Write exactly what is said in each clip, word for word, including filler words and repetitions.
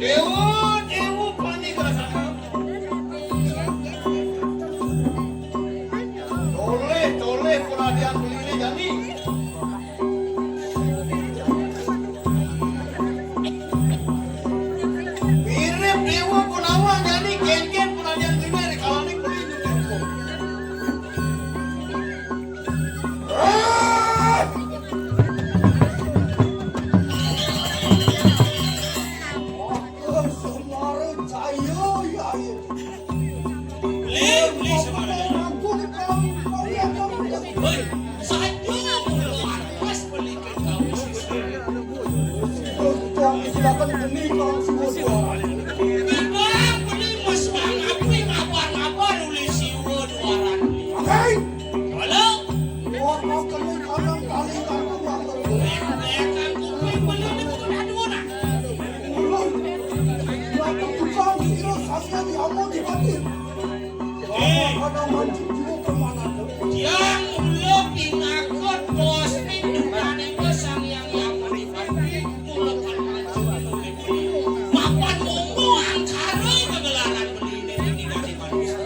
Dewa, Dewa, panik rasanya. Toleh, toleh, peradian beli ini jani. Mirip Dewa Gunawan jani, kénkén peradian beli ini, kalau ini beli ini. Halo. Wah, mau kami konon kali kampung waktu. Kampung ini bukan aduan, ah. Ulun, waktu tukang sira sasnya di amon di mati. Eh. Ada mancing juga kemana tuh? Yang ulo pinakut bos pintu kane bos sang yang yang mati. Ulo kan mancing di mati. Mapan monggo angkara kegelaran beli ini di mati manusia.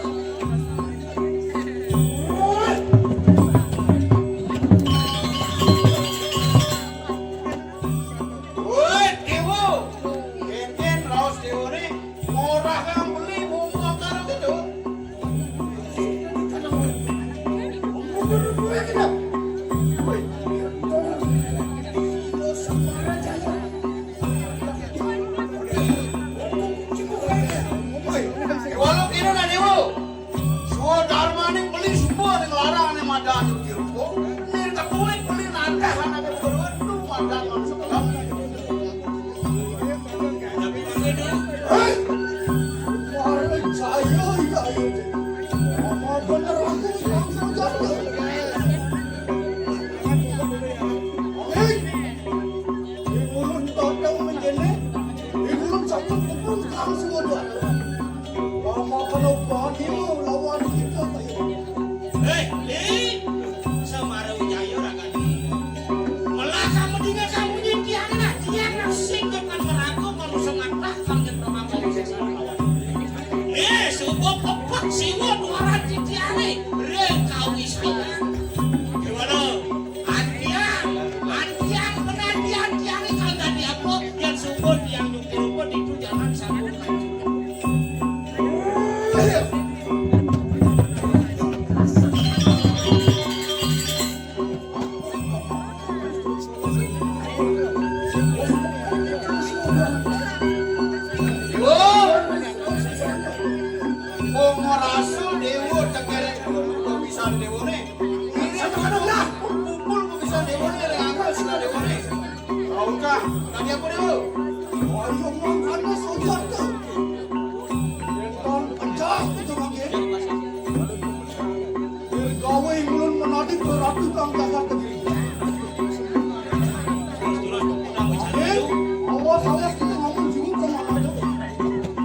Woi, Dewa. Kénkén raos Dewa né, ngorahang beli bumbu akar gitu. Woi, Dewa lo kira dah, Dewa. Swadarmaning beli semua ning larang ning madan ning ruko. Ning ketuwit beli nantah anake perlu madan langsung. Hei! Mari saya ya ini. Apa bener aku langsung jatuh? Hei! Di ulun todong menjene, di ulun sampai pun langsung ada. Lama kena bani lawan kita kayak. Hei, Li, Semara Wijaya ora kadi. Melah kamu tinggal kamu nyintiang lah, tiang nang sing ke kantor aku, kamu sematah, kamu nyerah, kamu sesal. Eh, subuh pepek siwa duaran titiare, rekawi sayang. Gimana? Antiang, antiang, penantian tiang ini kalau tadi apa? Yang subuh tiang nyukur pun itu jangan sanggup. Wong ngrasa dewa tekerek kumpul pisan dewane. Ini kumpul pisan dewane, angkat sila dewane. Kau kah? Tadi apa dewa? Ayo mangkana saudara. Dengan pecah itu makin. Gawe ulun menadi berarti kang jagat kediri. Oke, awas, awas, kita ngomong juga ke mana aja.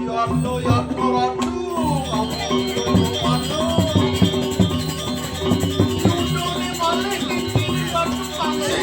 Yatno, Yatno, Ratu, ngomong ke mana? Yudone balik, ini Ratu, Ratu.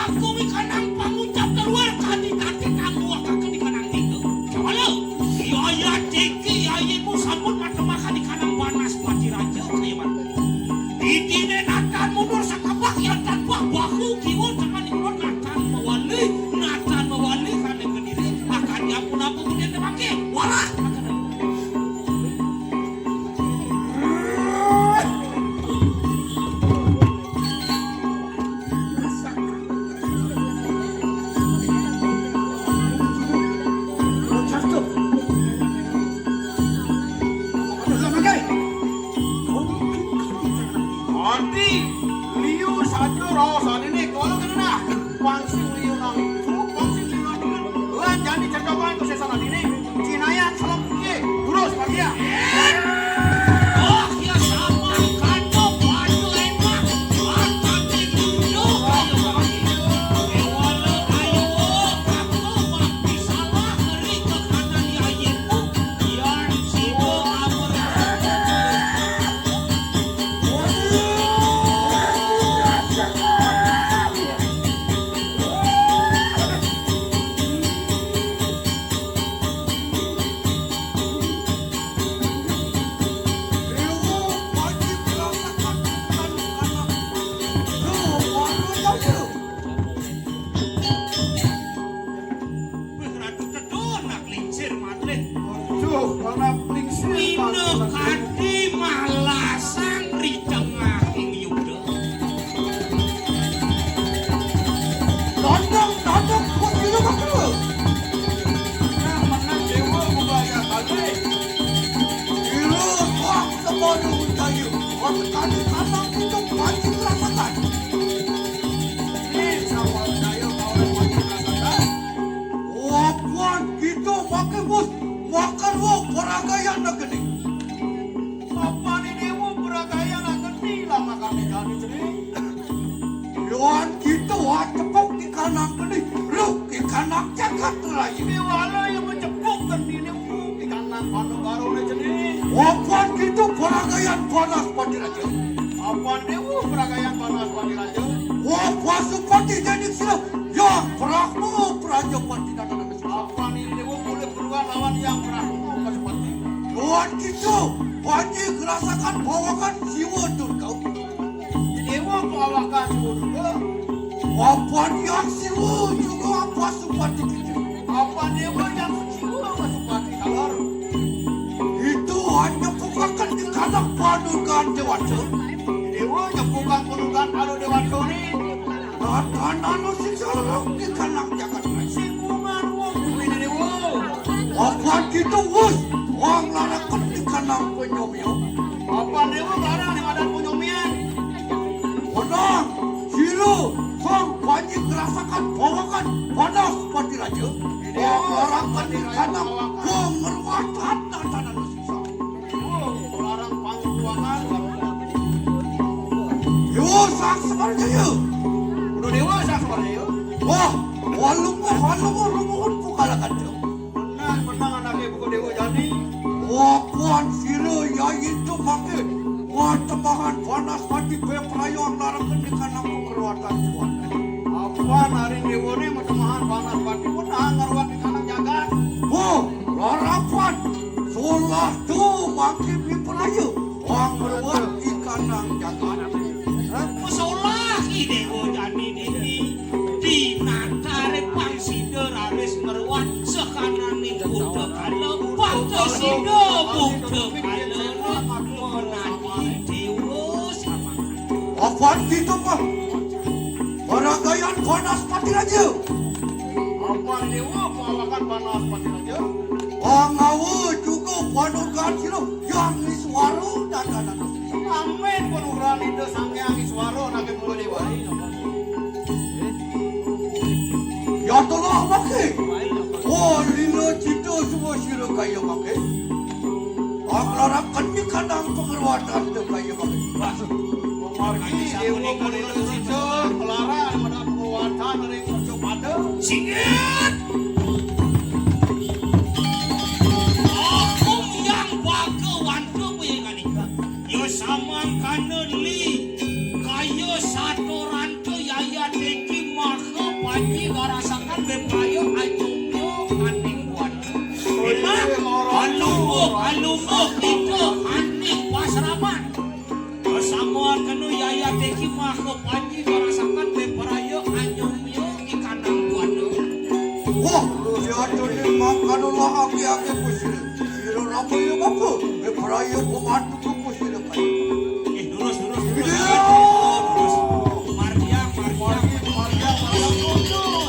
Kuwi kanang pangucap keluar kanthi-kanthi kang buakaken di kanang tiga. Jawala, Yaya Diki, Yayimu sampun matemakan di kanang panas Pati Raja, kaya mangke. Didine natan mundur sakabak, ya tanpa bahu kiwa tekan mundur natan mewali, natan mewali kaneng kediri, akan diampun-ampun kemudian dipakai. Walah! Adi, liu saja raos adine, kala kena nah. Pangsing liu nang, pangsing liu nang. Lan jani cekapan kesesana dini. Cinayan salam piye? Durus, Pak Kiai. Oh, ya sama, kanto, baju enak, mata tinggi, ayo, Pak Kiai. Ewala, ayo, kanto, Pak, salah, ngeri ke kanan, ya, ayeku, yan, sida, amur. Wih, Ratu Tedun, nak lingsir malih. Aduh, anak lingsir. Minakadi malasang ri tengahing yuda. Tondong, tondong, kuat dulu, kuat dulu. Nah, menang dewa, membayar balik. Gila, kuat, kebon, kayu. Kuat sekali, tanah, itu, banting, rasakan. Ini sama saya, kawan, banting, rasakan. Wapan kita makin bos, makan wong peragayan negeri. Apane dewa peragayan negeri lah makane jani cening. Yoan kita wah tepuk di kanang geni, lu di kanang jagat lagi. Dewala yang mencepuk geni dewa di kanang panegara cening. Wapan kita peragayan panas Pati Raja. Apan dewa peragayan panas Pati Raja. Wah, Pasupati jadi sila, yang perahmu Prajapati datang. Apan ini dewa boleh berduaan lawan yang perahmu Pasupati. Lawan kita, Panji gerasakan bawakan Siwa Durga. Dewa bawakan Siwa Durga. Apan yang Siwa juga Pasupati kita. Apan dewa yang Siwa Pasupati talar. Itu hanya bukakan di kandang panukan dewata. Dewa nyepukan panukan anu dewata ni. Tatanan si sarang di kandang jagat. Singgungan wong bumi dewa. Apan kita wus, wong larakan di kandang penyomyo. Apan dewa larang di madan penyomyo. Menang, sira, sang panji gerasakan bawakan panas Pati Raja. Dewa, wong larakan di kandang pengeruatan tatanan sisa. Larang pangkuangan. Yo, sang semarjaya. Udah dewa, sang semarjaya. Wah, walung, walung, walung, walung, pukalakan dia. Menang, menang anake buku dewa jani. Wapan sira yai itu mangke. Wah, temahan panas Pati be prayong larang kendikan aku keruatan kuat. Apan hari dewa ni matemahan panas Pati pun nang ngeruat di kanang jagat. Oh, larapan. Solah tu mangke piperaya. Wah, meruat ikan nang jagat. Hah? Solah i dewa jani dini. Di natare pang sida raris meruat sekananing buta kala. Pang sida buta kala menadi dewa sama. Apan kita, Pak? Peragayan panas Pati Raja. Apan dewa pawakan panas Pati Raja. Pangawa juga panukan sira yang Iswara dan anak. Amin panugrahan Ida Sang Hyang Iswara nake mula dewa. Ya telah mangke. Oh, lila cita semua sira kaya mangke. Aklarakan di kandang pengeruatan tu kaya mangke. Margi dewa mulai cita, kelarang pada penguatan ring Pucuk Pada. Singit! Aku yang baga wanda punya kanika. Yo samang kana li, kaya satoranta yaya teki maha Iki ngarasakan bebrayo anyumyo aning wan. Emang alungguh, alungguh, ida aning pasraman. Samual kanu yaya teki maka panji ngarasakan bebrayo anyumyo ikanang buana. Wah, ya jadi mangkanolah aki-aki kusir. Sira napa ya maka bebrayo pembantu kusir. Eh, lurus, lurus, lurus. Iya. Lurus. Mardiang, mardiang. Mardiang, mardiang.